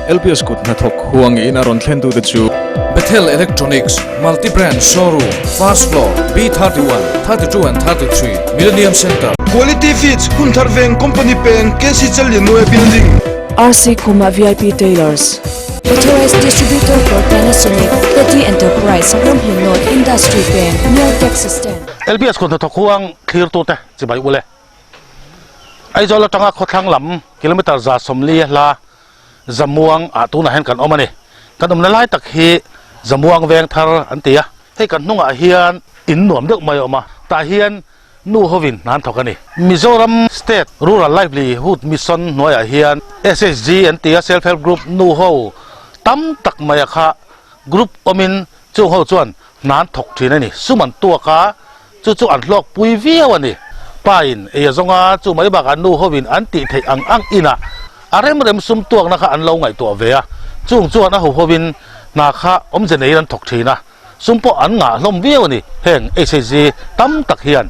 LPS kut hnathawk huangin a rawn thlentute chu. Bethel Electronics, Multi Brand Showroom, First Floor, B31, 32 and 33, Millennium Centre. Quality Feeds, Hunthar Veng, Company Peng, KC Challianue Building. RC Khuma VIP Tailors, Authorized Distributor for Panasonic, Teddy Enterprise, Ramhlun North, Industry Peng, near Taxi Stand. LPS kut hnathawk huang thlirtute chibai ule. Aizawl atanga khawthlang lam kilometre 140 a hla Zamuang ah tunah hian kan awm a ni. Kan awmna lai tak hi Zamuang veng thar an ti a, hei kan hnungah hian in nuam deuh mai a awm a, tah hian nu hovin hna an thawk a ni. Mizoram State Rural Livelihood Mission hnuaiah hian SHG an ti a, Self Help Group nu ho tam tak mai a kha group awmin chung ho chuan hna an thawk thin a ni. Sum an tuak a, Chu chu an hlawk pui viau a ni. Pa in ei a zawng a, chu mai bakah nu ho in an tih theih ang ang inah a rem rem sum tuakna kha an lo ngaihtuah ve a. Chung chuan a ho ho in hna kha awmze neiin an thawk thin a, sum pawh an ngah hlawm viau a ni. Heng HHG tam tak hian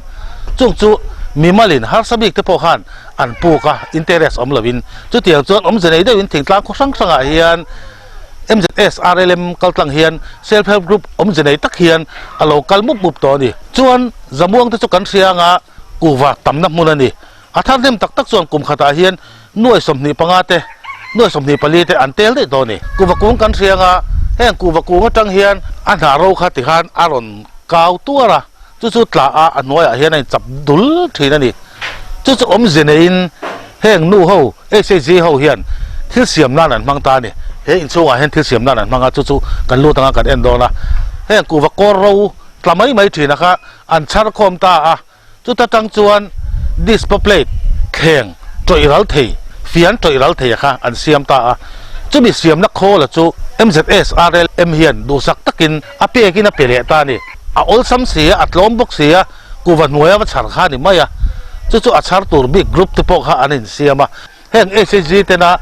chung chu mimalin harsa bik te pawh khan an puk a, interest awm lovin. Chutiang chuan awmze nei deuhin thingtlang khaw hrang hrangah hian MZS RLM kaltlang hian Self Help Group awmze nei tak hian a lo kal mup mup tawh a ni. Chuan Zamuang te chu kan hria anga kuhva tamna hmun a ni. A thar hnem tak tak chuan kum khatah hian nuai 25 te, nuai 24 te an tel daih tawh a ni. Kuhva kung kan hria anga heng kuhva kung atang hian a hnah ro kha tikhan a rawn kau tuar a, chu chu tla a a hnuaiah hian a inchap dul thin a ni. Chu chu awmze neiin heng nu ho, HHG ho hian thil siam nan an hmang ta a ni. He inchhungah hian thil siam nan an hmang a, chu chu kan lut anga kan en dawn a. Heng kuhva kawr ro tla mai mai thin a kha an chhar khawm ta a, chuta tang chuan dispo plate thleng tawih ral thei, fian tawih ral thei a kha an siam ta a. Chumi siamna khawla chu MZSRLM hian duhsak takin a pekin a pe leh ta a ni. A awlsam si a, a tlawm bawk si a. Kuhva hnuaia va chhar kha a ni mai a, chu chu a chhar tur bik group te pawh kha an insiam a, heng HHG tena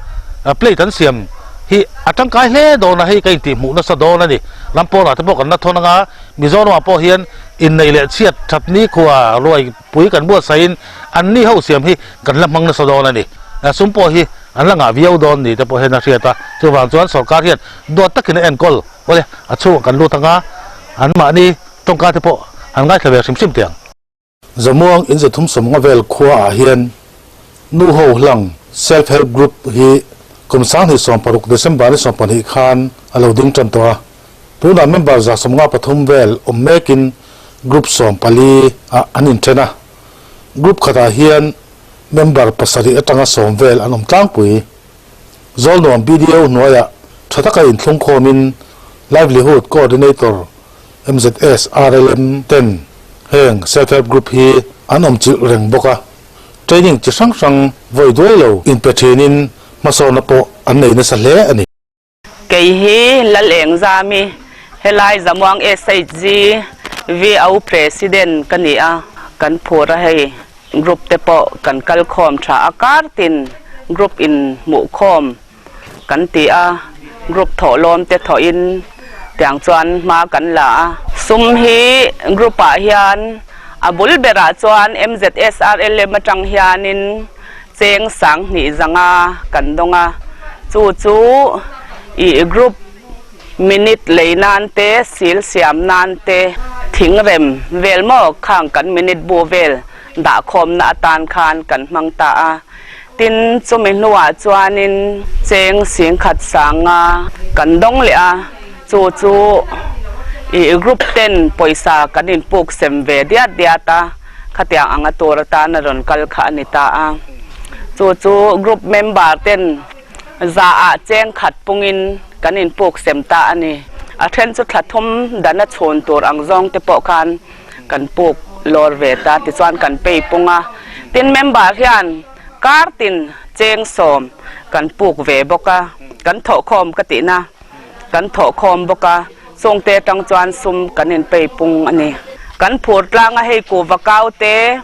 plate an siam hi a tangkai hle dawn a, hei ka intihhmuh nasa dawn a ni. Rampawlah te pawh kan la thawn anga, Mizoramah pawh hian inneih leh chhiat that ni khua ruai pui kan buatsaihin an ni ho siam hi kan la hmang nasa dawn a ni. Sum pawh hi an la ngah viau dawn ni te pawh hian a hriat a, chuvang chuan sorkar hian duat takin a enkawl awle a chhungah kan lut anga anmahni Tawngka te pawh an ngaithla ve hrim hrim teh ang. Zamuang in 350 vel khua ah hian nu ho hlang Self Help Group hi kum 2016 December ni 12 khan a lo ding tan tawh a. Tunah member 153 vel awm mekin group 14 ah an inthen a. Group khatah hian member pasarih atanga sawm vel an awm tlangpui. Zawlnuam BDO hnuaiah tha taka inthlungkhawmin Livelihood Coordinator MZS, RLM ten heng Self Help Group hi an awm chilh reng bawk a, training chi hrang hrang vawi duai lo inpe thinin hmasawnna pawh an nei nasa hle a ni. Kei hi Lalengzami, helai Zamuang SHG VO President ka ni a, kan phur a hei group te pawh kan kal khawm tha a, kar tin group in hmuh khawm kan ti a, group thawhlawm te thawhin tiang chuan hma kan la a. Sum hi group ah hian a bul berah chuan MZSRLM atang hianin cheng 2000 zanga kan dawng a, chu chu ih group minute lei nan te, sil siam nan te, thingrem vel maw khang kan minute bu vel dahkhawmna atan khan kan hmang ta a. Tin, chumi hnuah chuanin cheng 10,000 sanga kan dawng leh a, chu chu ih group ten pawisa kan inpuk sem ve diat diat a, khatiang anga tur atan a rawn kal kha a ni ta a. Chu chu group member ten za ah cheng khat pungin kan inpuk sem ta a ni. A then chu thla thum dana chhun tur ang zawng te pawh khan kan puk lawr ve ta tichuan kan pei pung a, tin member hian kar tin cheng sawm kan puk ve bawk a, kan thawhkhawm ka tihna kan thawhkhawm bawk a, chungte atang chuan sum kan in pei pung a ni. Kan phur tlang a hei kuhva kau te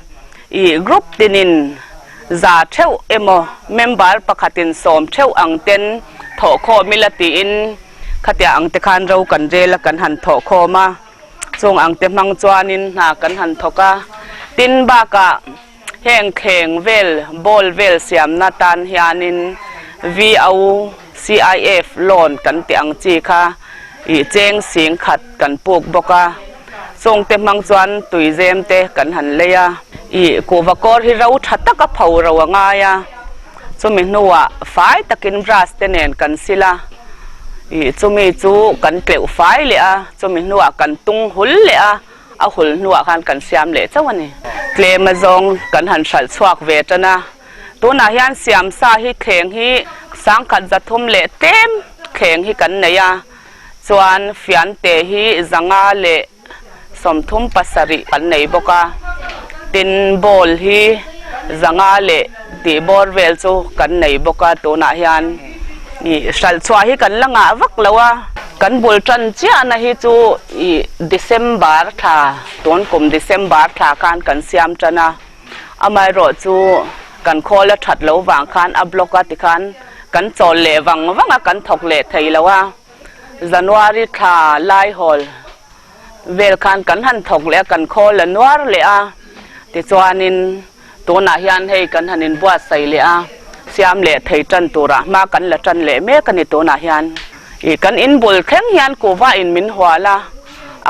ih group tinin za theuh emaw member pakhatin sawm theuh ang ten thawhkhawm ila tiin khatia ang te khan ro kan rel a kan han thawhkhawm a. Chung ang te hmang chuanin hna kan han thawk a, tin bakah heng thleng vel, bowl vel siamna tan hianin VO CIF loan kan tih ang chi kha ih cheng sing khat kan puk bawk a, chungte hmang chuan tuizem te kan han lei a. Ih kuhva kawr hi ro tha taka pho ro a ngai a, chumi hnuah fai takin brush te nen kan sil a, ih chumi chu kan tleuh fai leh a, chumi hnuah kan tung hul leh a, a hul hnuah khan kan siam leh chauh a ni. Tlem azawng kan han hralh chhuak ve tan a. Tunah hian siamsa hi thleng hi sangkhat zathum leh tlem thleng hi kan nei a, chuan fiante hi zanga leh sawmthum pasarih kan nei bawk a, tin bowl hi zanga leh tih bawr vel chu kan nei bawk a tunah hian ih hralh chhuah hi kan la ngah vak lo a, kan bul tan chiahna hi chu ih December thla tun kum December thla khan kan siam tan a. Amaherawh chu kan khawl a that lo vang khan a block a tikhan kan chawl leh vang vang a, kan thawk leh thei lo a. January thla laihawl vel khan kan han thawk leh a, kan khawl a nuar leh a. Tichuanin tunah hian hei kan han inbuatsaih leh a, siam leh thei tan turah hma kan la tan leh mek a ni tunah hian. Ih kan inbul thleng hian kuhva in min hual a,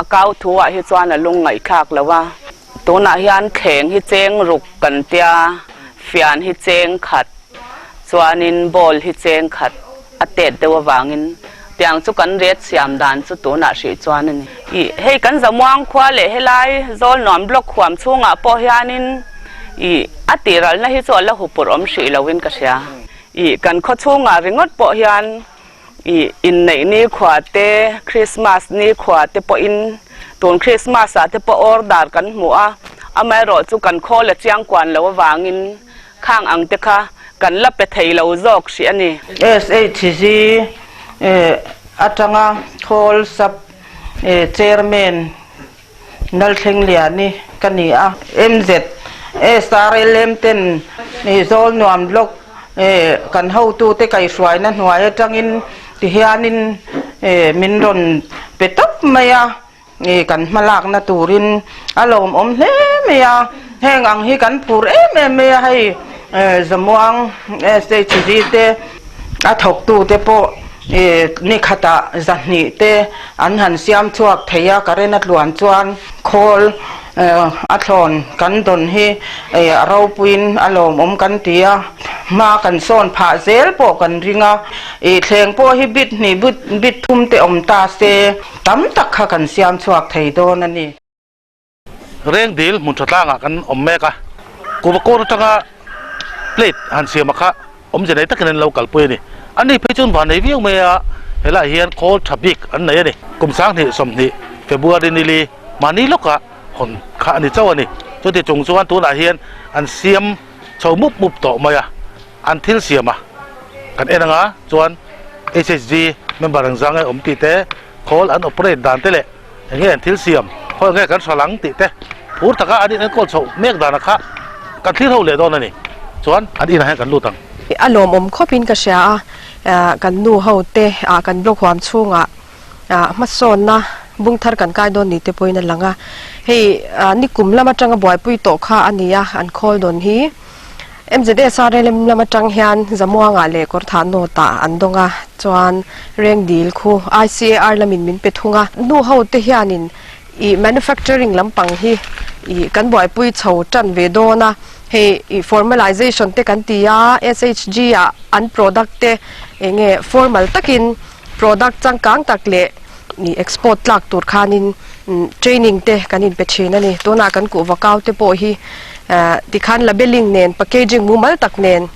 a kau thu ah hi chuan a lungngaihthlak lo a. Tunah hian thleng hi cheng ruk kan tia, fian hi cheng khat, chuanin bowl hi cheng khat a tet deuh avangin tiang chu kan ret siam dan chu tunah hrih chuan a ni. Ih, hei kan Zamuang khua leh helai Zawlnuam block huam chhungah pawh hianin ih a tiralna hi chu a la hupurh awm hrih loin ka hria. Ih, kan khaw chhungah ringawt pawh hian Ih, inneih nikhua te, Christmas nikhua te pawhin tun Christmas ah te pawh order kan hmu a, amaherawh chu kan khawl a chiang kuan lo avangin khang ang te kha kan la pe thei lo zawk hrih a ni. SHG atanga khawl sub chairman Lalthlengliani ka ni a. MZ, SRLM ten Zawlnuam Block kan hotute kaihhruaina hnuai atangin tihianin min rawn pe tawp mai a, kan hmalakna turin a lawmawm hle mai a. Heng ang hi kan phur em em mai a, hei Zamuang SHG te a thawktute pawh Ni khatah zahnih te an han siam chhuak thei a, current a tluan chuan khawl a thlawn kan dawn hi a ropuiin a lawmawm kan ti a, hma kan sawn phah zel pawh kan ring a, thleng pawh hi bit hnih bit thum te awm ta se tam tak kha kan siam chhuak thei dawn a ni. Reng dil hmun tha tlangah kan awm mek a, kuhva kawr atanga plate han siam a kha awmze nei takin an lo kalpui a ni. Ani phei chuan van nei viau mai a, helaiah hian khawl tha bik an nei a ni. Kum 20 20 February nili mahni lawkah hawn kha a ni chauh a ni. Chuti chung chuan tunah hian an siam chho mup mup tawh mai a, an thil siam a kan en anga chuan HHG member ang zang e awm tih te, khawl an operate dan te leh Eng nge an thil siam, khawi nge kan hral ang tih te phur taka an in enkawl chhoh mek danah kha kan thlir ho leh dawn a ni. Chuan an inah hian kan lut ang. A lawmawm khawpin ka hria a, kan nu ho te ah kan block huam chhungah hmasawnna bung thar kan kai dawn ni te pawhin a lang a. Hei nikum lam atanga buaipui tawh kha a ni a, an khawl dawn hi. MZSRLM lam atang hian Zamuangah leh Kawrthah North-ah an dawng a, chuan Rengdil khu ICAR lamin min pe thung a. Nu ho te hianin ih manufacturing lampang hi ih kan buaipui chho tan ve dawn a, hei ih formalization te kan ti a, SHG ah an product te eng nge formal takin product changkang tak leh ih export tlak tur khanin training te kan inpe thin a ni. Tunah kan kuhva kau te pawh hi tikhan labelling nen packaging mumal tak nen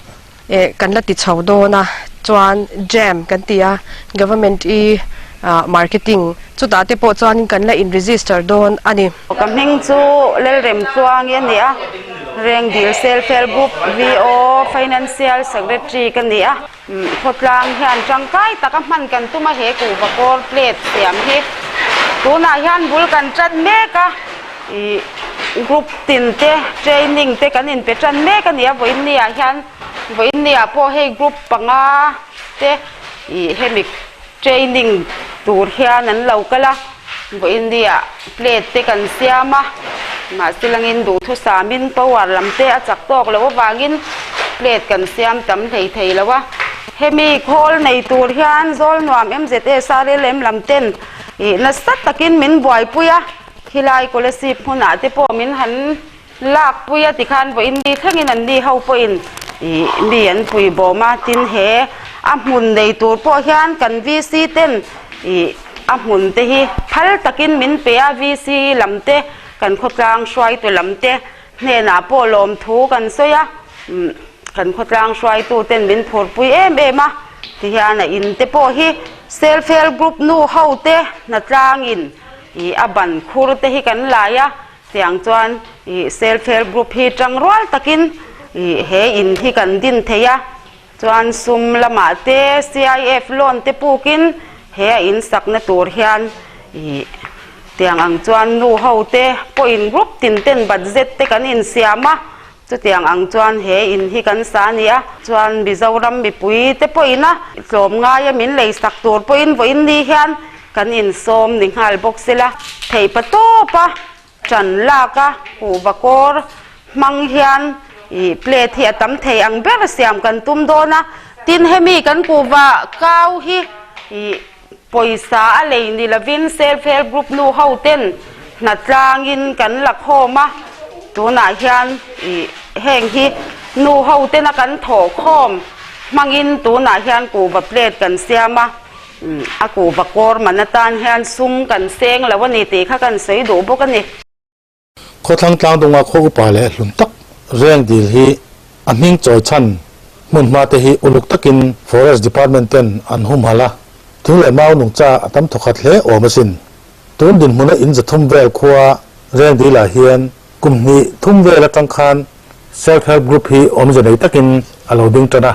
eh kan la ti chho dawn a, chuan jam kan ti a, government e marketing chutah te pawh chuanin kan la in register dawn a ni. Ka hming chu Lalremchuangi a ni a, Rengdil Self Help Group VO Financial Secretary ka ni a. Khawtlang hian tangkai taka hman kan tum a, he kuhva kawr plate siam hi tunah hian bul kan tan mek a, ih group tin te training te kan inpe tan mek a ni a, vawiin ah hian vawiin ah pawh hei group panga te ih hemi training tur hian an lo kal a, vawiin ah plate te kan siam a, mahse langin duhthusamin power lam te a chak tawk loh avangin plate kan siam tam hlei thei lo a. Hemi khawl nei tur hian Zawlnuam MZSRLM lam ten ih nasa takin min buaipui a, khilai Kolasib hmunah te pawh min han lakpui a tikhan vawiin ni thlengin an ni ho pawhin ih mi an pui bawm a, tin he a hmun nei tur pawh hian kan VC ten ih a hmun te hi phal takin min pe a, VC lam te kan khawtlang hruaitu lam te hnenah pawh lawmthu kan sawi a, kan khawtlang hruaitu ten min phurpui em em a, tihian a in te pawh hi self help group nu ho te hnatlangin ih a ban khur te hi kan lai a, tiang chuan ih self help group hi tangrual takin ih he in hi kan din thei a, chuan sum lamah te CIF loan te pukin he a in sakna tur hian ih tiang ang chuan nu ho te pawhin group tin ten budget te kan insiam a, chutiang ang chuan he in hi kan sa a ni a, chuan Mizoram mipui te pawhin a tlawm ngaia min lei sak tur pawhin vawiin ni hian kan insawm ni nghal bawk sela theihpa tawp a. Ṭan lak a kuhva kawr hmang hian ih plate hi a tam thei ang ber siam kan tum dawn a, tin hemi kan kuhva kau hi ih pawisa a lei ni lovin self help group nu ho ten hnatlangin kan la khawm a, tunah hian ih heng hi nu ho tena kan thawh khawm hmangin tunah hian kuhva plate kan siam a. A kuhva kawr man atan hian sum kan seng lo a ni tih kha kan sawi duh bawk a ni. Khawthlang tlangdunga khaw upa leh hlun tak reng dil hi a hming chawi chhan hmun hma te hi uluk takin Forest Department ten an humhalh a, thing leh mau nungcha a tam thawkhat hle awm asin. Tun dinhmuna in zathum vel khua reng dilah hian kum hnih thum vel atang khan Self Help Group hi awmze nei takin a lo ding tan a,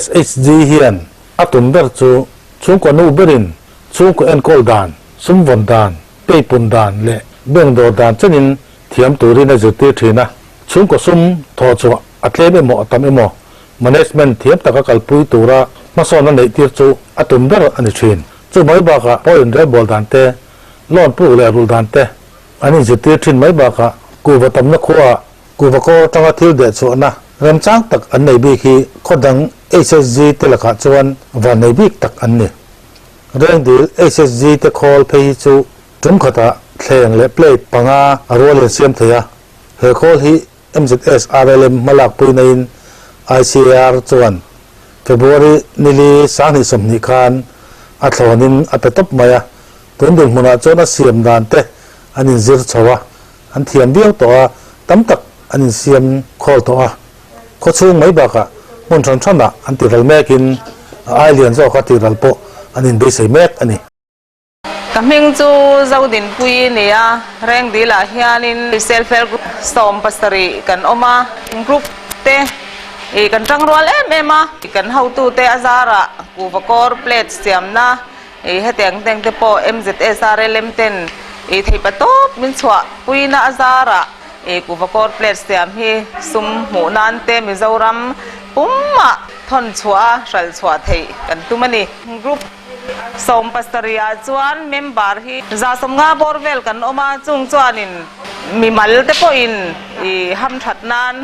SHG hian A tum ber chu chhungkaw nu berin chhungkaw enkawl dan, sumvawn dan, peipun dan leh bank dawr dan chenin thiam turin a zirtir thin a. Chhungkaw sum thawh chhuah a tlem emaw a tam emaw management thiam taka kalpui tura hmasawnna neih tir chu a tum ber a ni thin. Chu mai bakah pawh inrelbawl dan te, loan puk leh rulh dan te an inzirtir thin mai bakah kuhva tamna khuaah Kuhva kawr atanga thil deh chhuahna remchang tak an nei bik hi khaw dang HSG te lakah chuan van nei bik tak an ni. Rengdil HSG te khawl phei hi chu tum khatah thleng leh plate panga a rualin siam thei a, he khawl hi MZS RLM hmalak pui naiin ICAR chuan February nili 2020 khan a thlawnin a pe tawp mai a, tun dinhmunah chuan a siam dan te an inzir chho a. An thiam viau tawh a, tam tak an insiam khawl tawh a. Khawchhung mai bakah hmun hran hranah an tiral mekin a ai lian zawka tiral pawh an inbeisei mek a ni. Ka hming chu Zodinpuii ni a, Rengdilah hianin Self Help Group 70 kan awm a, group te ih kan tangrual em em a, kan hotute a zarah kuhva kawr plate siamna Ih hetiang teng te pawh MZSRLM ten ih theipa tawp min chhuah puina a zarah ih kuhva kawr plate siam hi sum hmuh nan te Mizoram pumah thawn chhuah a hralh chhuah theih kan tum a ni. Group 70 ah chuan member hi 150 bawr vel kan awm a, chung chuanin mimal te pawhin ih hamthat nan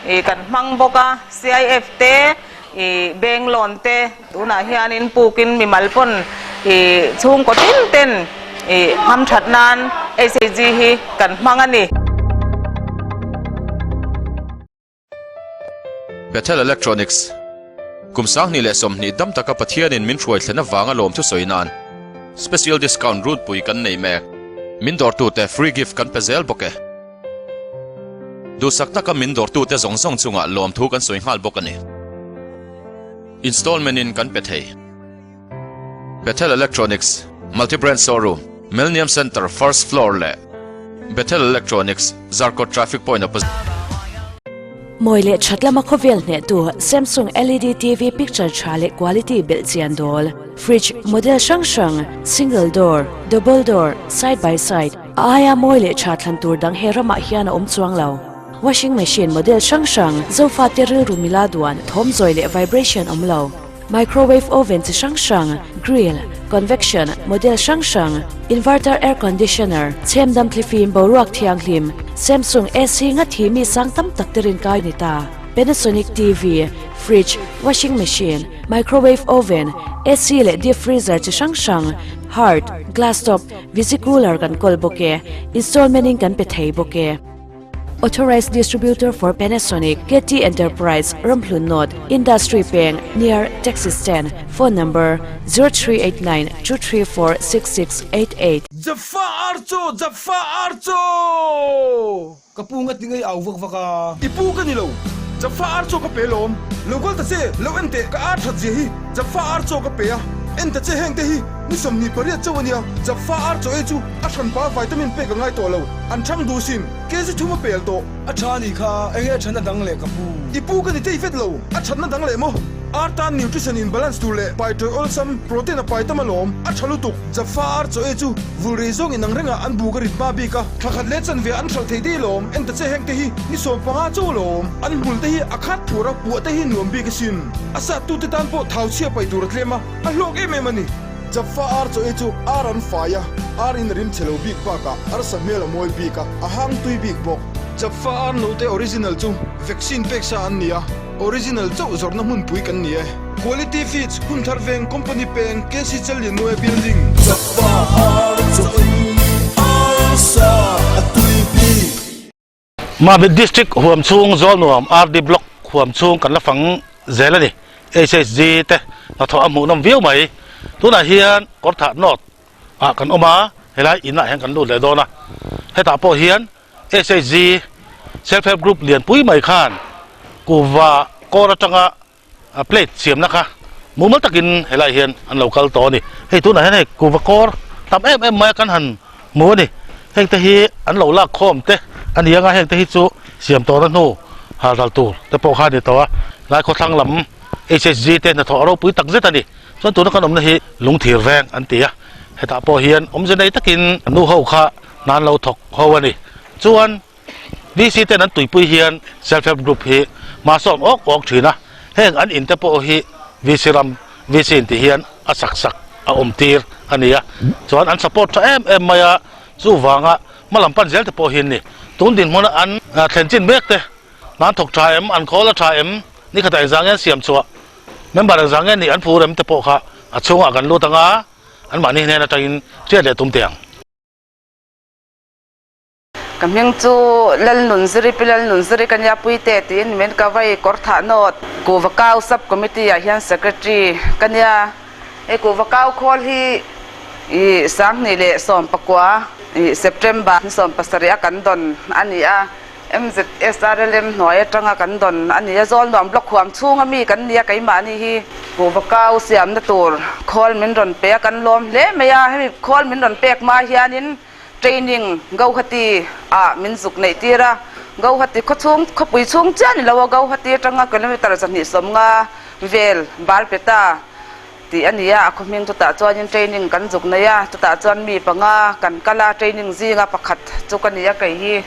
ih kan hmang bawk a, CIF te ih bank loan te. Tunah hianin pukin mimal pawn ih chhungkaw tin ten ih hamthat nan SHG hi kan hmang a ni. Bethel Electronics, Kum 2020 dam taka Pathianin min hruai thlen avanga lawm thusawi nan Special Discount runpui kan nei mek. Min dawrtute free gift kan pe zel bawk e. Duhsak taka min dawrtute zawng zawng chungah lawmthu kan sawi nghal bawk a ni. Installment in kan pe thei. Bethel Electronics, Multi Brand Showroom, Millennium Centre First Floor leh Bethel Electronics, Zarkawt Traffic Point opposite. Mawi leh that lama khawvel hnehtu Samsung LED TV picture tha leh quality belh chian dawl, fridge model hrang hrang, single door, double door, side by side, a aia mawi leh tha thlan tur dang he ramah hian a awm chuang lo. Washing machine model hrang hrang, Zofate rilru mila duan, thawmzawi leh vibration awm lo. Microwave oven chi hrang hrang, grill, convection, model hrang hrang, inverter air conditioner, chhemdam thlifim boruak thianghlim, Samsung AC nga thi mi sang tam tak te rinkai ni ta. Panasonic TV, Fridge, Washing Machine, Microwave Oven, AC leh Deep Freezer chi hrang hrang, Hard, Glass Top, Visi Cooler kan kawl bawk e, Installment in kan pe thei bawk e. Authorized Distributor for Panasonic, KT Enterprise, Ramhlun North, Industry Peng, near Taxi Stand, Phone Number, 0389 234 6688. Jaffa Archo! Jaffa Archo! Ka pu nga ti ngei au vak vak a. I pu ka ni lo. Jaffa Archo ka pe lawm. Lo kal ta che, lo en teh, ka ar that zia hi. Jaffa Archo ka pe a, en ta che heng te hi ni 28 chauh a nia. Jaffa Archo ei chu a hranpa vitamin pek a ngai tawh lo. An thang duh sin, kg thum a pel tawh. A tha ni kha, enge a thatna dang leh ka pu? I pu ka ni tei vet lo, a thatna dang leh maw? Ar tan nutrition in balance tur leh pai tawih awlsam, protein a pai tam alawm, a tha lutuk. Jaffa ar chaw ei chu vul rei zawng in ang rengah an buk a rit hma bik a, thla khat leh chanve an hralh thei dei lawm, en ta che heng te hi ni 15 chaw alawm, an hmul te hi a khat phur a, puah te hi nuam bik asin. A sat tu te tan pawh thau chhia paih tur a tlem a, a hlawk em em a ni. Jaffa ar chaw ei chu ar an fai a, ar in a rim chhe lo bik bakah arsa hmel a mawi bik a, a hang tui bik bawk. Jaffa ar note original chu vaccine pek sa an ni a. Original chauh zawrhna hmunpui kan ni e. Quality Feeds, Hunthar Veng, Company Peng, KC Challianue Building. Chapa ar chaw ei arsa a tui bik. Mamit District huam chhung Zawlnuam RD Block huam chhung kan la fang zel a ni. HHG te hnathawh a hmuhnawm viau mai. Tunah hian Kawrthah North ah kan awm a, helai inah hian kan lut leh dawn a. Hetah pawh hian SHG, Self Help Group, lian pui mai khan kuhva kawr atanga plate siamna kha mumal takin helai hian an lo kal tawh a ni. Hei tunah hian hei kuhva kawr tam em em mai kan han hmu a ni. Heng te hi an lo lak khawm te a ni anga heng te hi chu siam tawhna hnu hal ral tur te pawh kha a ni tawh a. Lai khawthlang lam SHG te hnathawh a ropui tak zet a ni. Chuan tuna kan awmna hi lungthir veng an ti a. Hetah pawh hian awmze nei takin nu ho kha nan lo thawk ho a ni. Chuan DC ten an tuipui hian Self Help Group hi hma sawn awk awk thin a, heng an in te pawh hi VC ram, VC in ti hian a sak sak a awm tir a ni a. Chuan an support tha em em mai a, chuvanga hma lam pan zel te pawh hi an ni. Tun dinhmuna an thlen chin mek te nan thawk tha em, an khawl a tha em, ni khatah engzah nge an siam chhuah, member engzah nge nih an phur em te pawh kha a chhungah kan lut anga anmahni hnen atangin hriat leh tum teh ang. Ka hming chu Lalnunziri Pi Lalnunziri ka nia Puite tiin min ka vai Kawrthah North Kuhva Kau Sub Committee ah hian Secretary ka nia. Hei Kuhva Kau khawl hi ih 2019 ih September ni 17 a kan dawn a ni a, MZSRLM hnuai atanga kan dawn a ni a, Zawlnuam Block huam chhunga mi kan nia keimahni hi Kuhva Kau siamna tur khawl min rawn pe a kan lawm hle mai a, hemi khawl min rawn pek hma hianin Training Gauhati ah min zuk neih tir a, Gauhati khaw chhung khawpui chhung chiah ni lo a, Gauhati atanga kilometre 250 vel Barpeta tih a ni a, a khaw hming chutah chuanin training kan zuk nei a, chutah chuan mi panga kan kal a, training zinga pakhat chu ka ni a kei hi.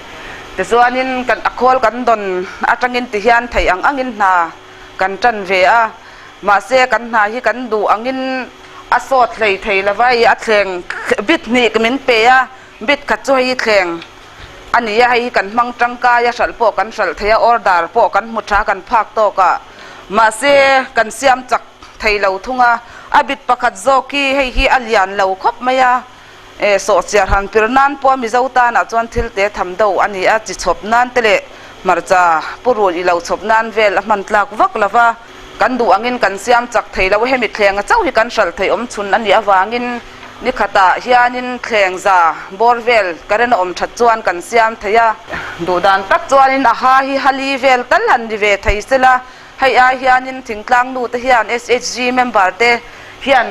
Tichuanin kan a khawl kan dawn atangin tihian theih ang angin hna kan tan ve a, mahse kan hna hi kan duh angin a sawt hlei thei lo va, i a thleng bit hnih min pe a, bit khat chu hei hi thleng a ni a, hei hi kan hmang tangkai a, hralh pawh kan hralh thei a, order pawh kan hmu tha kan phak tawk a, mahse kan siam chak thei lo thung a, a bit pakhat zawk hi hei hi a lian lo khawp mai a, e sawhchiar han pir nan pawh Mizo tanah chuan thil te tham deuh a ni a, chi chhawp nan te leh hmarcha purun i lo chhawp nan vel a hman tlak vak lo va. Kan duh angin kan siam chak thei lo, hemi thlenga chauh hi kan hralh theih awm chhun a nih avangin ni khatah hianin thleng za bawr vel current a awm that chuan kan siam thei a. Duh dan tak chuanin a ha hi hali vel tal han ni ve thei sela, hei ai hianin thingtlang nu te hian SHG member te hian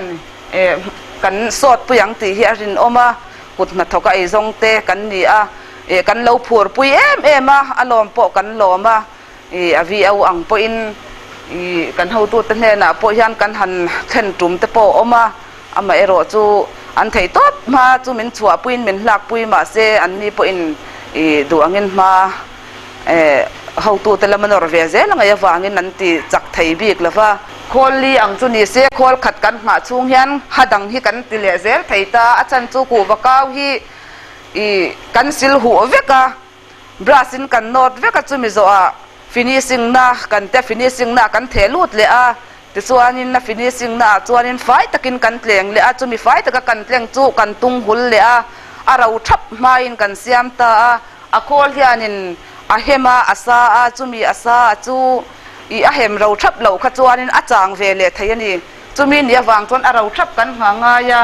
kan sawt pui ang tih hi a rinawm a, kut hnathawk a eizawng te kan ni a, kan lo phur pui em em a, a lawm pawh kan lawm a. I a viau ang pawhin i kan hotute hnenah pawh hian kan han thlen tum te pawh a awm a, amaherawh chu an theih tawp hma chu min chhuahpuiin min hlakpui mahse anni pawhin i duh angin hma hotute lama nawr ve zel a ngaih avangin an ti chak thei bik lo va. Khawl li ang chu ni se khawl khat kan nghah chhung hian ha dang hi kan ti leh zel thei ta, a chhan chu kuhva kau hi i kan sil huh vek a. Brush in kan nawt vek a chumi zawhah Finishing na kan te finishing na kan theh lut leh a, tichuanin a finishing na ah chuanin fai takin kan tleng leh a, chumi fai taka kan tleng chu kan tung hul leh a, a ro thap hmain kan siam ta a, a khawl hianin a hem a, a sa a, chumi a sa a chu ih a hem ro thap loh kha chuanin a chang ve leh thei a ni. Chumi ni avang chuan a ro thap kan nghah ngai a,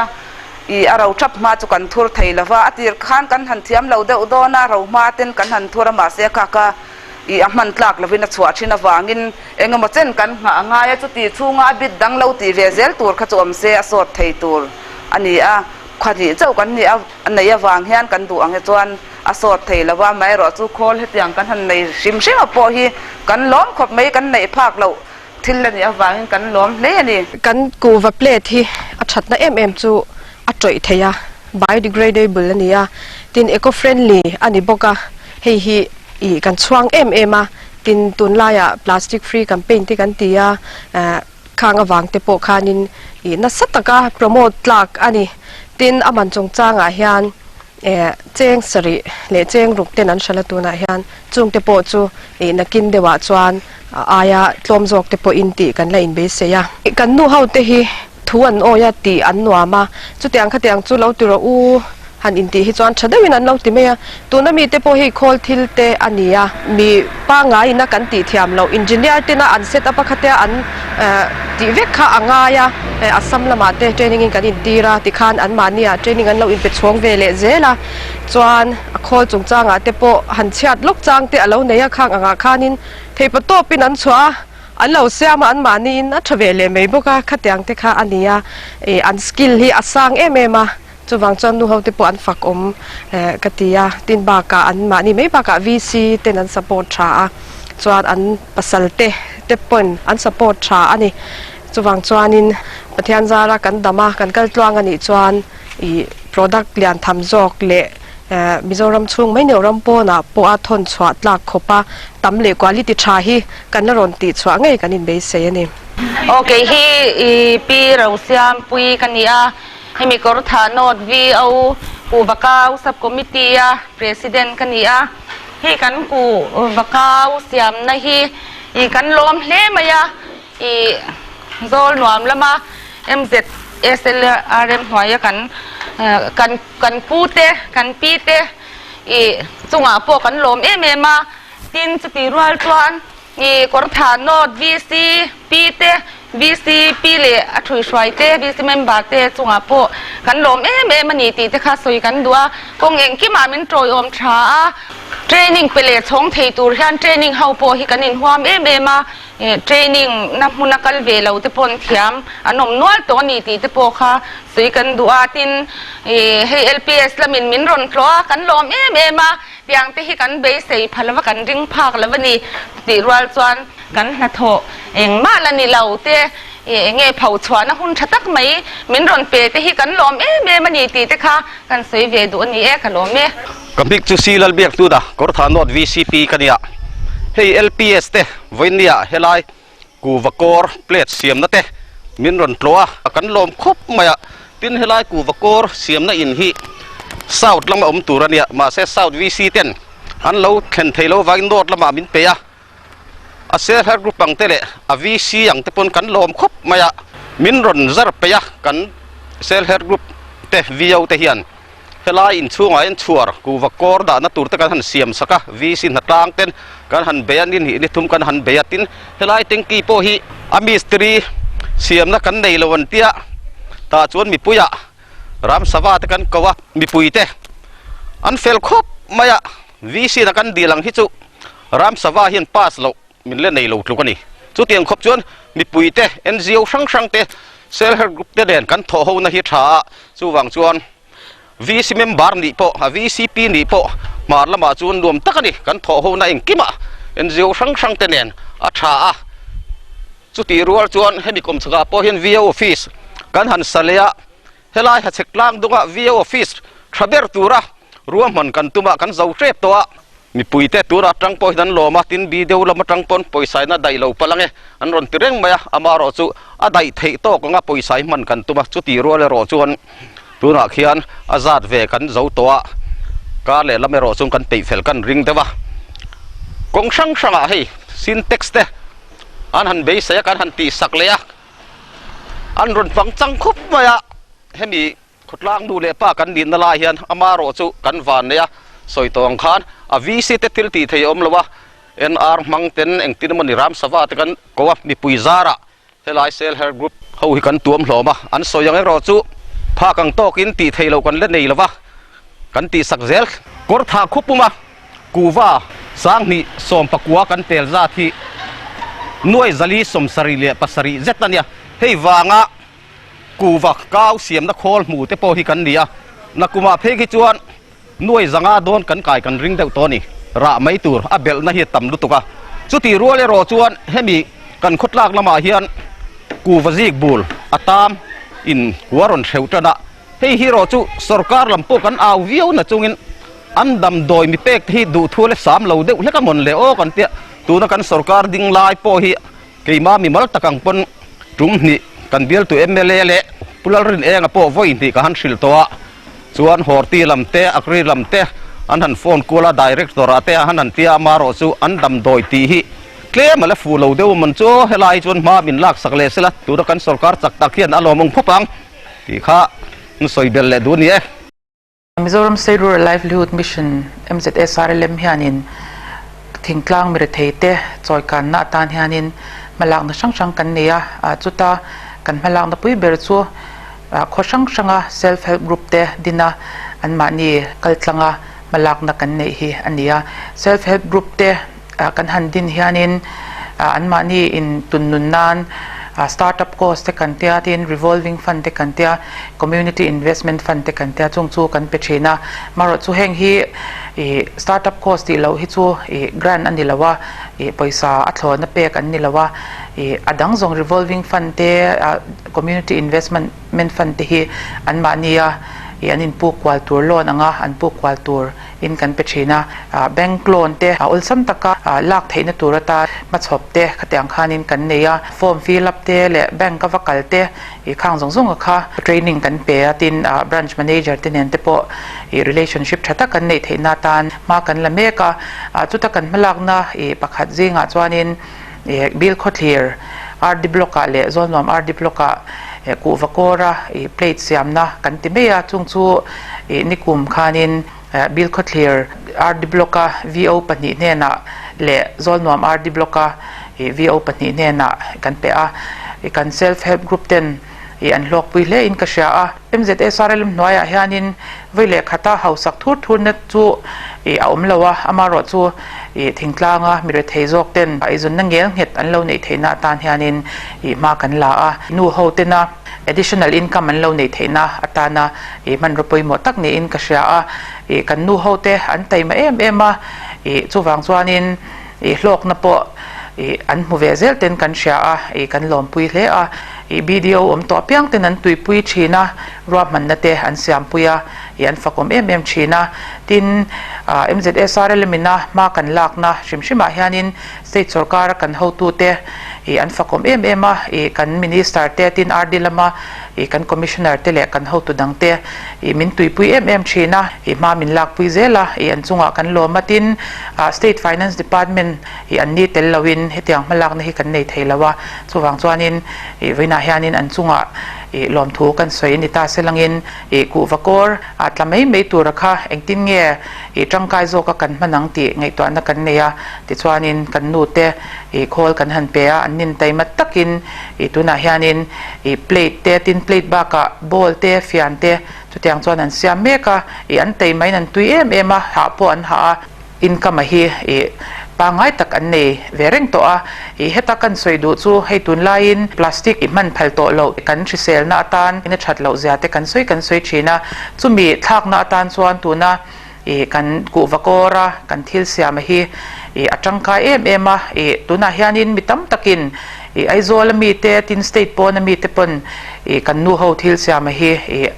ih a ro thap hma chu kan thur thei lo va, a tir khan kan han thiam lo deuh dawn a, ro hma ten kan han thur a, mahse kha kha ih a hman tlak lovin a chhuah thin avangin eng emaw chen kan nghah a ngai a, chuti chhunga a bit dang lo tih ve zel tur kha chu awm se a sawt thei tur a ni a, khuahnih chauh kan nih a neih avang hian kan duh ang hi chuan a sawt thei lo va, amaherawhchu khawl hetiang kan han nei hrim hrim a pawh hi kan lawm khawp mai, kan neih phak loh thil a nih avangin kan lawm hle a ni. Kan kuhva plate hi a thatna em em chu a tawih thei a, biodegradable a ni a, tin eco friendly a ni bawk a, hei hi ih kan chhuang em em a, tin tunlaiah plastic free campaign te kan ti a, eh khang avang te pawh khanin ih nasa taka promote tlak a ni, tin a man chungchangah hian eh cheng sarih leh cheng ruk ten an hralh a tunah hian chungte pawh chu ih nakin deuhah chuan aia tlawm zawk te pawhin tih kan la inbeisei a. Kan nu ho te hi thu an awi a tih an nuam a, chutiang khatiang chu lo ti rawh u han intih hi chuan tha deuhin an lo ti mai a. Tuna mite pawh hei khawl thil te a ni a, mi pangngai ina kan tih thiam loh engineer tena an set up a khatia an tih vek kha a ngai a, Assam lamah te training in kan intir a tikhan anmahniah training an lo inpe chhawng ve leh zel a. Chuan a khawl chungchangah te pawh han chhiat lawk chang te a lo nei a khang angah khanin Theipa tawpin an chhuah a, an lo siam a, anmahniin a tha ve leh mai bawk a, khatiang te kha a ni a, ih an skill hi a sang em em a, chuvang chuan nu ho te pawh an fak awm ka ti a, tin bakah anmahni mai bakah VC ten an support tha a, chuan an pasal te te pawhin an support tha a ni, chuvang chuanin Pathian zara kan dam a, kan kal tluang a nih chuan ih product lian tham zawk leh Mizoram chhung mai neuh ram pawnah pawh a thawn chhuah tlak khawp a, tam leh quality tha hi kan la rawn tih chhuah ngei kan inbeisei a ni. Aw kei hi i Pi Rosiampui ka ni a, hemi Kawrthah North VO Kuhvakau Sub Committee a President ka ni a, hei kan Kuhvakau siamna hi i kan lawm hle mai a, I zawl nuam lama MZSLRM hnuaia kan kan kan pu te kan pi te i chungah pawh kan lawm em em a, tin chuti rual chuan i Kawrthah North VC pi te VC pi leh a thuihhruai te VC member te chungah pawh kan lawm em em a ni tih te kha sawi kan duh a, kawng engkimah min tawiawm tha a, training pe leh chhawng thei tur hian training ho pawh hi kan inhuam em em a. Training na hmuna kal ve lo te paw'n thiam an awm nual tawh a ni tih te pawh kha sawi kan duh a, tin hei LPS lamin min rawn tlawh a, kan lawm em em a, tiang te hi kan beisei pha lova kan ring phak lo a ni tih rual chuan kan hnathawh engmah la ni lo te eng nge pho chhuahna hun tha tak mai min rawn pe te hi kan lawm em em a ni tih te kha kan sawi ve duh a ni e, ka lawm e. Ka hmik chu Si Lalbiak Hnuda, Kawrthah North VCP ka nia. Hei LPS te vawinia helai kuhva kawr plate siamna te min rawn tlawh a, kan lawm khawp mai a. Tin helai kuhva kawr siamna in hi South lama awm tur a nia, mahse South VC ten an lo thlen thei lo vangin North lamah min pe a. A Selher Group ang te leh a VC ang te pawn kan lawm khawp mai a, min rawn zar peih a kan Selher Group te VO te hian. Helai inchhungah hian chhuar kuhva kawr dahna tur te kan han siam sak a, VC hnatlang ten kan han bei a, ni hnih ni thum kan han bei a, tin helai tanky pawh hi a mistiri siamna kan nei lo an tia, tah chuan mipuiah ram sava te kan ko a, mipui te an fel khawp mai a, VC na kan dil ang hi chu ram sava hian pass loh min la nei lo tluk a ni. Chutiang khawp chuan mipui te, NGO hrang hrang te, Self Help Group te nen kan thawh hona hi tha a, chuvang chuan VC member nih pawh, a VCP nih pawh hmar lamah chuan nuam tak a ni. Kan thawh hona engkimah NGO hrang hrang te nen a tha a. Chutih rual chuan hemi kum chhakah pawh hian VO office kan han sa leh a, helai hachhek tlang dungah VO office tha ber tura Ruahman kan tum a, kan zo hrep tawh a. Mipuite tura atang pawh hian an lawm a, tin video lam atang pawn pawisa in a daih lo palh ang e, an rawn ti reng mai a, amaherawh chu a daih theih tawk ang a pawisa hi hman kan tum a, chuti rual erawh chuan tunah khian a zat ve kan zo tawh a, kar leh lam erawh chuan kan peih fel kan ring deuh a. Kawng hrang hrangah hei Sintex te an han beisei a, kan han tihsak leh a, an rawn fang chang khawp mai a, hemi khawtlang nu leh pa kan nihna lai hian amarawh chu kan van nei a, sawi tawh ang khan a VC te thil tih thei a awm lo a, NR hmang ten engtin emawni Ram Sabha te kan ko a, mipui zarah helai Self Help Group ho hi kan tuam hlawm a, an sawi ang erawh chu phak ang tawkin tih theih loh kan la nei lo va, kan tihsak zel. Kawr tha khupuma Kuhva 2019 kan tel zat hi nuai 477 zet a nia. Hei vanga kuhva kau siamna khawl hmu te pawh hi kan ni a, nakumah phei khi chuan nuai 500 dawn kan kai kan ring deuh tawh a ni. Rah mai tur a belhna hi a tam lutuk a, chutih rual erawh chuan hemi kan khawtlak lamah hian kuhva zik bul a tam in kua rawn hreuh tan a, Hei hi erawh chu sorkar lam pawh kan au viau na chungin an damdawi mi pek te hi duhthu le sam lo deuh hlek a mawn le aw kan tia. Tuna kan sorkar ding lai pawh hi keima mimal tak ang pawn tum hnih kan bialtu mla leh Pu Lalrinenga pawh vawi hnih ka han hrilh tawh a, chuan Horti lam te Agri lam te an han phone kual a, Director ah te an han tia amarawh chu an damdawi tih hi tlem a la fuh lo deuh a mawn chu helai chuan hma min laksak leh sela tuna kan sorkar chak tak hian a lawmawm khawp ang. Tih kha an sawi belh leh duh a ni e. Mizoram State Rural Livelihood Mission, MZSRLM, hianin thingtlang miretheite chawikanna atan hianin hmalakna hrang hrang kan nei a, chuta kan hmalakna pui ber chu khaw hrang hranga Self Help Group te dina anmahni kaltlanga hmalakna kan neih hi a ni a. Self Help Group te kan han din hianin anmahni in tunnun nan startup cost te kan tia tin revolving fund te kan tia community investment fund te kan tia chung chu kan pe thin a marawh chu heng hi ih startup cost tih loh hi chu ih grant a ni lo a ih pawisa a thlawhna pek an ni lo a ih a dang zawng revolving fund te community investment fund te hi anmahni a ih an inpuk kual tur loan anga an puk kual tur in kan pe thin a, bank loan te a awlsam taka lak theihna tur atan hmachhawp te khatiang khanin kan nei a, form fill up te leh bank a va kal te ih khang zawng zawng a kha training kan pe a, tin branch manager te nen te pawh ih relationship tha tak kan neih theihna atan hma kan la mek a, chuta kan hmalakna ih pakhat zingah chuanin ih Bilkhawthlir RD block ah leh Zawlnuam RD block ah kuhva kawra ih plate siamna kan ti mai a, chung chu ih nikum khanin Bilkhawthlir RD Block a VO pahnih hnenah leh Zawlnuam RD Block a VO pahnih hnenah kan pe a, kan Self Help Group ten an hlawkpui hle in ka hria a. MZSRLM hnuaiah hianin vawi leh khata hausak thur thurna chu a awm lo a, amaherawh chu thingtlanga mi rethei zawk ten eizawnna ngel nghet an lo neih theihna atan hianin hma kan la a, nu ho tena additional income an lo neih theihna atana ih hmanraw pawimawh tak niin ka hria a, ih kan nu ho te an taima em em a, ih chuvang chuanin ih hlawkna pawh ih an hmu ve zel ten kan hria a, ih kan lawmpui hle a, ih BDO awm tawh apiang ten an tuipui thin a, ruahmanna te an siampui a, ih an fakawm em em thin a, tin ah MZSRLM ina hma kan lakna hrim hrimah hianin state sorkara kan hotute ih an fakawm em em a, ih kan minister te tin RD lama ih kan commissioner te leh kan hotu dang te ih min tuipui em em thin a, ih hma min lakpui zel a, ih an chungah kan lawm a, tin ah state finance department ih an ni tel loin hetiang hmalakna hi kan nei thei lo a, chuvang chuanin ih vawiinah hianin an chungah ih lawmthu kan sawi a ni ta selangin ih kuhva kawr ah tla mai mai tura kha engtin nge ih tangkai zawka kan hman ang tih ngaihtuahna kan nei a, tichuanin kan nu te ih khawl kan han pe a, an nin taima takin ih tunah hianin ih plate te tin plate bakah bowl te fian te chutiang chuan an siam mek a, ih an tei maiin an tui em em a, hah pawh an hah a, income a hi ih pangngai tak an nei ve reng tawh a, ih heta kan sawi duh chu hei tunlaiin plastic ih hman phal tawh loh kan hriselna atan in a that loh zia te kan sawi kan sawi thin a, chumi thlakna atan chuan tuna ih kan kuhva kawra kan thil siam a hi ih a tangkai em em a, ih tunah hianin mi tam takin ih Aizawl a mite tin state pawn a mite pawn ih kan nu ho thil siam a hi ih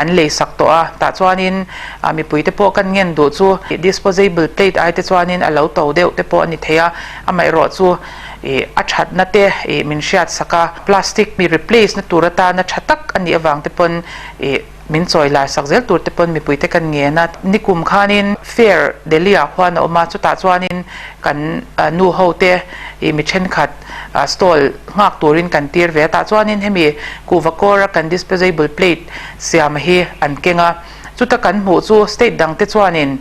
an lei sak tawh a, tah chuanin ah mipui te pawh kan ngen duh chu ih disposable plate ai te chuanin a lo to deuh te pawh a ni thei a, amaherawh chu ih a thatna te ih min hriat sak a, plastic mi replace na tur atana tha tak a nih avang te pawn ih min chawi lar sak zel tur te pawn mipui te kan ngen a. Nikum khanin fair Delhi ah khuan a awm a, chutah chuanin kan nu ho te ih mi thenkhat stall nghak turin kan tir ve a, tah chuanin hemi kuhva kawra kan disposable plate siam hi an keng a, chuta kan hmuh chu state dang te chuanin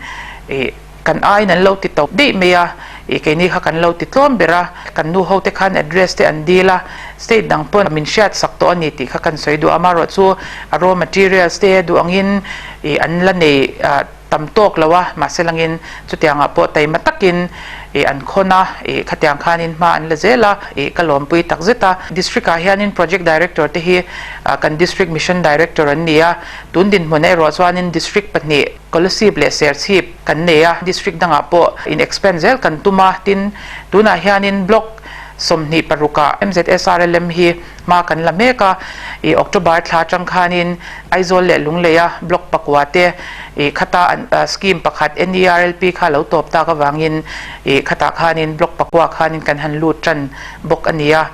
ih Kan aiin an lo ti tawp daih mai a, ih keini kha kan lo ti tlawm ber a, kan nu ho te khan address te an dil a, state dang pawn min hriat sak tawh a ni tih kha kan sawi duh a, amaherawh chu a raw materials te duh angin ih an la nei tam tawk lo a, mahse langin chutiangah pawh taima takin ih an khawn a, ih khatiang khanin hma an la zel a, ih ka lawmpui tak zet a. District ah hianin project director te hi kan district mission director an ni a, tun dinhmun erawh chuanin district pahnih, Kolasib leh Serchhip kan nei a, district dangah pawh in expand zel kan tum a, tin tunah hianin block 26 ah MZSRLM hi hma kan la mek a, ih October thla atang khanin Aizawl leh Lungleia block pakua te ih khata an scheme pakhat NERLP kha lo tawp tak avangin ih khatah khanin block pakua khanin kan han lut tan bawk a ni a,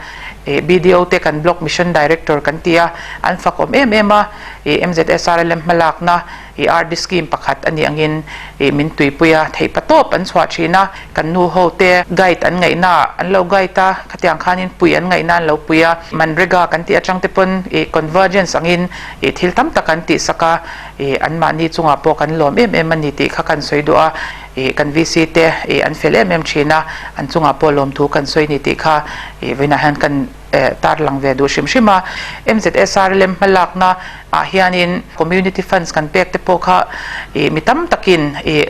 ih BDO te kan block mission director kan ti a, an fak awm em em a, ih MZSRLM hmalakna I RD scheme pakhat a nih angin ih min tuipui a, theih pa tawp an chhuah thin a, kan nu ho te guide an ngaihna ah an lo guide a, khatiang khanin puih an ngaihna an lo pui a, Manrega kan tih atang te pawn ih convergence angin ih thil tam tak an tih sak a, ih anmahni chungah pawh kan lawm em em a ni tih kha kan sawi duh a, ih kan VC te ih an fel em em thin a, an chungah pawh lawmthu kan sawi ni tih kha ih vawiinah hian kan tar lang ve duh hrim hrim a, MZSRLM hmalakna ah hianin community funds kan pek te pawh kha ih mi tam takin ih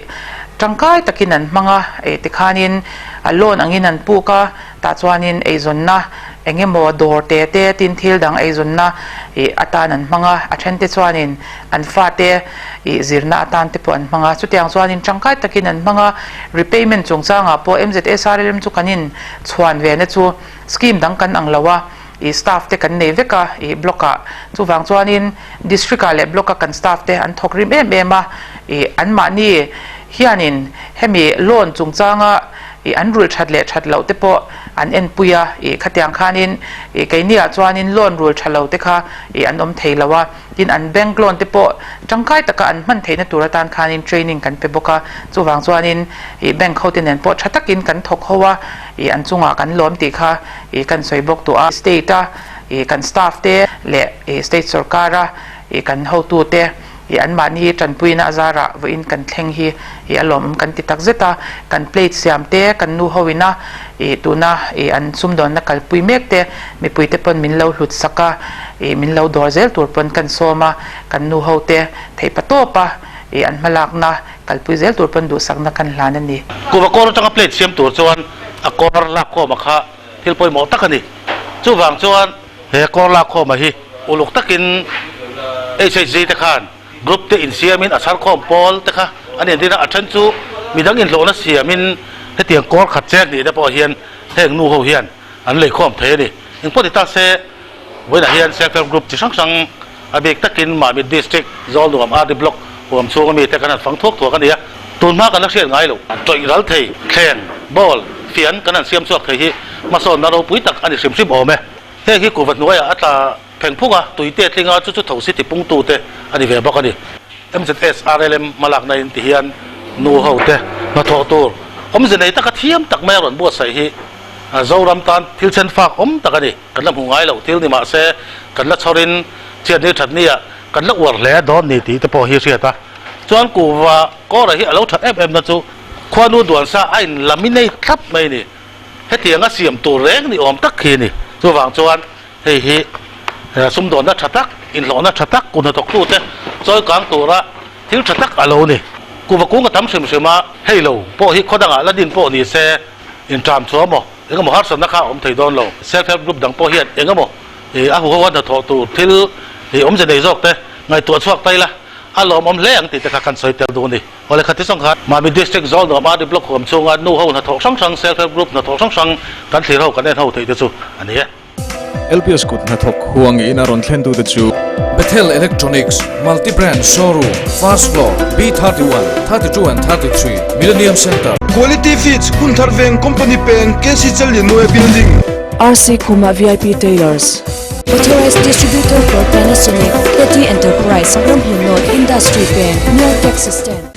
tangkai takin an hmang a, ih tikhanin a loan angin an puk a, tah chuanin eizawnna eng emaw dawr te te tin thil dang eizawnna ih atan an hmang a, a then te chuanin an fate ih zirna atan te pawh an hmang a, chutiang chuanin tangkai takin an hmang a, repayment chungchangah pawh MZSRLM chu kan in chhuan ve na chu. Scheme dang kan ang lo a, ih staff te kan nei vek a, ih block ah. Chuvang chuanin district ah leh block a kan staff te an thawk rim em em a, ih anmahni hianin hemi loan chungchanga ih an rulh that leh that loh te pawh an enpui a, ih khatiang khanin ih keini ah chuanin loan rulh tha lo te kha ih an awm thei lo a, tin an bank loan te pawh tangkai taka an hman theihna tur atan khanin training kan pe bawk a, chuvang chuanin ih bank hote nen pawh tha takin kan thawk ho a. Ih an chungah kan lawm tih kha ih kan sawi bawk tawh a. State a ih kan staff te leh ih state sorkar a ih kan hotu te ih anmahni tanpuina a zarah vawiin kan thleng hi ih a lawmawm kan ti tak zet a. Kan plate siam te kan nu ho ina ih tuna ih an sumdawnna kalpui mek te mipui te pawn min lo hlut sak a, ih min lo dawr zel tur pawn kan sawm a, kan nu ho te theih pa tawp a ih an hmalakna Kalpui zel tur pawn duhsakna kan hlan a ni. Kuhva kawr atanga plate siam tur chuan a kawr lakkhawma kha thil pawimawh tak a ni. Chuvang chuan he kawr lakkhawma hi uluk takin HHG te khan group te insiamin a chharkhawm pawl te kha an entir a, a then chu midang inhlawhna siamin hetiang kawr khat cheng nih te pawh hian heng nu ho hian an leikhawm thei a ni. Engpawh ti ta se vawiinah hian self help group chi hrang hrang a bik takin Mamit District Zawlnuam RD Block huam chhunga mite kan han fang thuak thuak a ni a, tun hma kan la hriat ngai lo. Tawih ral thei, thleng, ball, fian kan han siam chhuak thei hi hmasawnna ropui tak a ni hrim hrim awm e. Heng hi kuhva hnuaiah a tla pheng phung a, tuite tlinga chu chu thosi tipungtute a ni ve bawk a ni. MZS RLM hmalakna in ti hian nu ho te hnathawh tur awmze nei taka thiam tak mai a rawn buatsaih hi Zoram tan thil then fak awm tak a ni. Kan la hmu ngai lo thil ni mahse kan la chhawrin chhiatni thatni ah kan la uar hle dawn ni tih te pawh hi hriat a. Chuan kuhva kawra hi a lo that em em na chu khuanu duansa a in laminate thlap mai a ni. Hetiang a siam tur reng ni awm tak khi a ni. Chuvang chuan hei hi sumdawnna tha tak, inhlawhna tha tak kut hnathawktute chawi kang tura thil tha tak a lo ni. Kuhva kung a tam hrim hrim a, hei lo pawh hi khaw dangah la din pawh ni se inṭam chu a maw? Engemaw harsatna kha a awm thei dawn lo. Self help group dang pawh hian engemaw a huho a hnathawh tur thil awmze nei zawk te ngaihtuah chhuak ta ila a lawmawm hle ang tih te kha kan sawi tel duh a ni. Awle khati sawng khan Mami District Zawlnuam RD Block huam chhunga nu ho hnathawh hrang hrang self help group hnathawh hrang hrang kan thlir ho kan en ho theih te chu a ni e. LPS kut hnathawk huang ina rawn thlentute chu. Bethel Electronics, Multi Brand Showroom, First Floor, B31, 32 and 33, Millennium Centre. Quality Feeds, Hunthar Veng, Company Peng, KC Challianmawia Building. RC Khuma VIP Tailors, Authorized Distributor for Panasonic, Teddy Enterprise, Ramhlun North, Industry Peng, Near Taxi Stand.